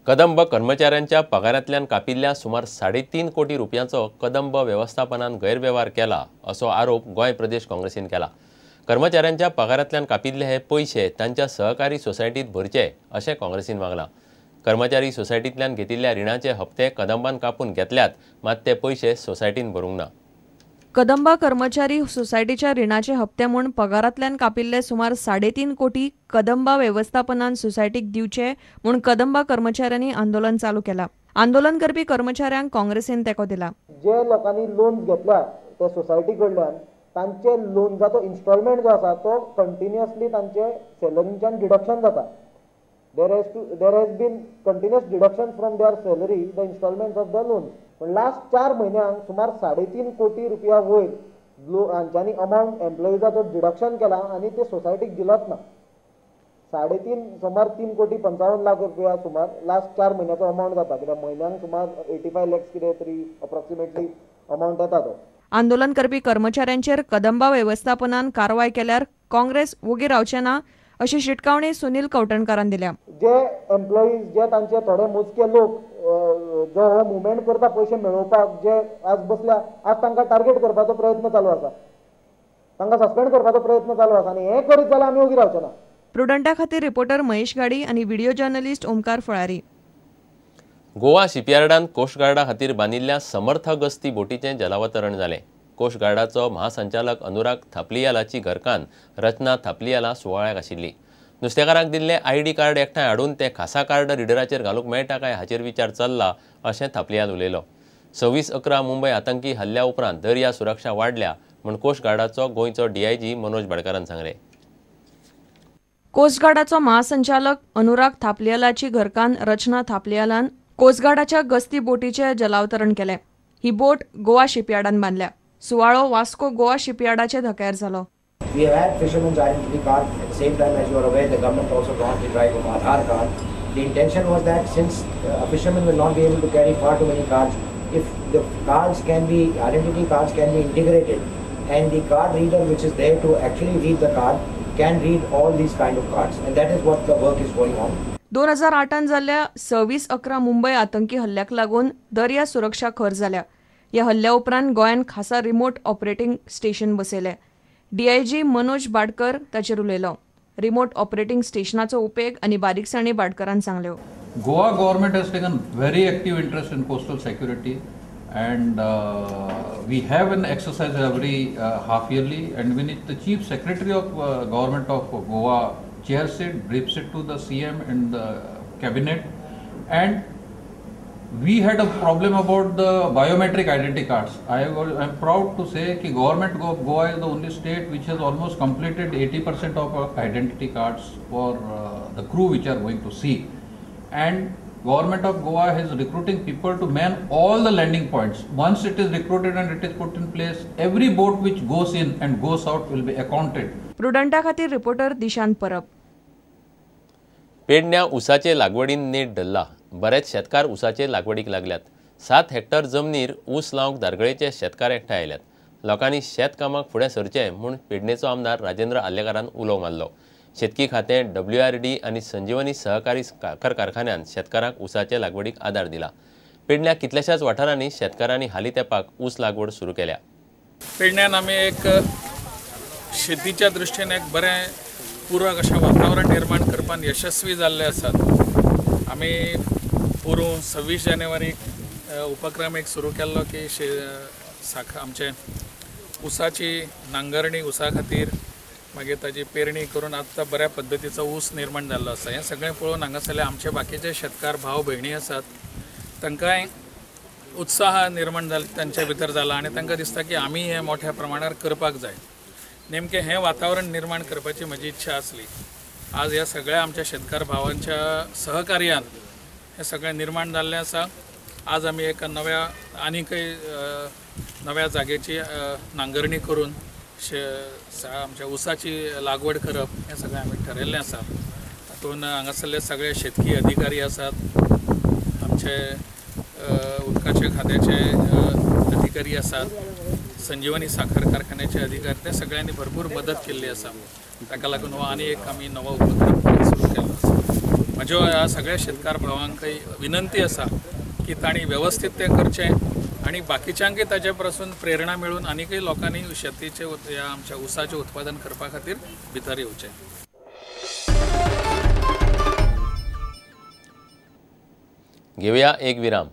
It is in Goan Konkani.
कदंब कर्मचाऱ्यांच्या पगारांतल्यान कापिल्ल्या सुमार 3.5 कोटी रुपयांचो कदंब वेवस्थापनान गैरवेव्हार केला असो आरोप गोंय प्रदेश काँग्रेसीन केला। कर्मचाऱ्यांच्या पगारांतल्यान कापिल्ले हे पयशे तांच्या सहकारी सोसायटीत भरचे अशें काँग्रेसीन मागलां। कर्मचारी सोसायटींतल्यान घेतिल्ल्या रिणाचे हप्ते कदंबान कापून घेतल्यात, मात ते पयशे सोसायटीन भरूंक ना। कदंबा कर्मचारी सोसायटीच्या रिणाचे हप्ते म्हूण पगारांतल्यान कापिल्ले सुमार 3.5 कोटी कदंबा वेवस्थापनान सोसायटीक दिवचे म्हूण कदंबा कर्मचाऱ्यांनी आंदोलन चालू केला। आंदोलन करपी कर्मचाऱ्यांक काँग्रेसीन तेंको दिला। जे लोकांनी लोन घेतल्या ते सोसायटी कडल्यान तांचे लोनजाचो इन्स्टॉलमेंट जो आसा तो कंटिन्युअसली तांचे सॅलरीच्यान डिडक्शन जाता। There has been continuous deduction from their salary the installments of the loan. पण लास्ट 4 म्हयन्यांक सुमार 3.5 कोटी रुपया वयर हांच्यांनी अमावंट एम्प्लॉइजाचो डिडक्शन केला आनी ते सोसायटीक दिलोच ना। 3.5 सुमार 3 कोटी 55 लाख रुपया सुमार लास्ट 4 म्हयन्याचो अमावंट जाता, कित्याक म्हयन्यांक सुमार 85 लॅक्स कितें तरी अप्रॉक्सिमेटली अमावंट येता तो। आंदोलन करपी कर्मचाऱ्यांचेर कदंबा वेवस्थापनान कारवाय केल्यार काँग्रेस वोगी रावचे ना अशी शिटकावणी सुनील कवठणकारान दिल्या। जे एम्प्लॉईज जे तांचे थोडे मोजके लोक जो हो मुवमेंट करता पयशे मेळोवपाक जे आज बसल्या, आज तांकां टार्गेट करपाचो प्रयत्न चालू आसा, तांकां सस्पेंड करपाचो प्रयत्न चालू आसा आनी हें करीत जाल्यार आमी ओगी रावचे ना। प्रुडंटा खातीर रिपोर्टर महेश गाडी आनी व्हिडिओ जर्नलिस्ट ओमकार फळारी। गोवा शिपयार्डान कोस्ट गार्डा खातीर बांदिल्ल्या समर्थ गस्ती बोटीचें जलावतरण जालें। कोस्ट गार्डाचो महासंचालक अनुराग थापलियालाची घरकान्न रचना थापलियाला सुवाळ्याक आशिल्ली। नुस्तेकारांक दिल्लें आयडी कार्ड एकठांय हाडून तें खासा कार्ड रिडराचेर घालूंक मेळटा काय हाचेर विचार चल्ला अशें थापलियाल उलयलो। 26/11 मुंबय आतंकी हल्ल्या उपरांत दर्या सुरक्षा वाडल्या म्हूण कोस्ट गार्डाचो गोंयचो डीआयजी मनोज भाडकारान सांगलें। कोस्ट गार्डाचो महासंचालक अनुराग थापलियालाची घरकान्न रचना थापलियालान कोस्ट गार्डाच्या गस्ती बोटीचें जलावतरण केलें। ही बोट गोवा शिपयार्डान बांदल्या। सुवाळो वास्को गोवा शिपयार्डाचे धक्यार जालो। We have had fishermen's identity card. At the same time, as you are aware, the government also launched the drive of Aadhaar card. The intention was that since a fisherman will not be able to carry far too many cards, if the cards can be, identity cards can be integrated, and the card reader which is there to actually read the card can read all these kind of cards, and that is what the work is going on. 2008 जाल्ल्या 26/11 मुंबय आतंकी हल्ल्याक लागून दर्या सुरक्षा खर जाल्या। ह्या हल्ल्या उपरांत गोंयान खासा रिमोट ऑपरेटिंग स्टेशन बसयलें। डीआयजी मनोज बाडकर ताचेर उलयलो। रिमोट ऑपरेटिंग स्टेशनाचो उपेग आनी बारीकसाणी बाडकरान सांगल्यो। Goa government has taken very active interest in coastal security and we have an exercise every half yearly, and when the Chief Secretary of Government of Goa chairs it, briefs it to the CM and the cabinet. And we had a problem about the biometric identity cards. I am proud to say that Government of Goa is the only state which has almost completed 80% of our identity cards for the crew which are going to sea. And Government of Goa is recruiting people to man all the landing points. Once it is recruited and it is put in place, every boat which goes in and goes out will be accounted. प्रुडंटा खातीर रिपोर्टर दिशांत परब। पेडण्या ऊसाचे लागवडीन नेट धरला। बरेच शेतकार ऊसाचे लागवडीक लागल्यात। 7 हेक्टर जमनीर ऊस लावंक धारगळेचे शेतकार एकठांय आयल्यात। लोकांनी शेतकामाक फुडें सरचें म्हूण पेडणेचो आमदार राजेंद्र आर्लेकारान उलो मारलो। शेतकी खातें WRD आनी संजीवनी सहकारी साखर कारखान्यान शेतकारांक ऊसाचे लागवडीक आदार दिला। पेडण्या कितल्याशाच वाठारांनी शेतकारांनी हालीं तेंपाक ऊस लागवड सुरू केल्या। पेडण्यान आमी एक शेतीच्या दृश्टीन एक बरें पूरक अशें वातावरण निर्माण करपान यशस्वी जाल्ले आसात। आमी पोरूं 26 जानेवारीक उपक्रम एक सुरू केल्लो की आमचे ऊसाची नांगरणी ऊसा खातीर मागीर ताजी पेरणी करून आतां बऱ्या पद्दतीचो ऊस निर्माण जाल्लो आसा। हें सगळें पळोवन हांगासरले आमचे बाकीचे शेतकार भाव भयणी आसात तांकांय उत्साह निर्माण जाल तांचे भितर जाला आनी तांकां दिसता की आमी हें मोठ्या प्रमाणार करपाक जाय। नेमकें हें वातावरण निर्माण करपाची म्हजी इच्छा आसली। आज ह्या सगळ्या आमच्या शेतकार भावांच्या सहकार्यान हें सगळें निर्माण जाल्लें आसा। आज आमी एका नव्या आनीकय नव्या जागेची नांगरणी करून आमच्या ऊसाची लागवड करप हें सगळें आमी ठरयल्लें आसा। तातूंत हांगासरले सगळे शेतकी अधिकारी आसात, आमचे उदकाचे खात्याचे अधिकारी आसात, संजीवनी साखर कारखान्याचे अधिकारी, ते सगळ्यांनी भरपूर मदत केल्ली आसा। ताका लागून हो आनी एक आमी नवो उपक्रम सुरू केल्लो आसा। म्हज्यो ह्या सगळ्या शेतकार भावांकय विनंती आसा की तांणी वेवस्थीत तें करचें आनी बाकीच्यांकय ताजे पासून प्रेरणा मेळून आनीकय लोकांनी शेतीचें ह्या आमच्या ऊसाचें उत्पादन करपा खातीर भितर येवचें. घेवया एक विराम.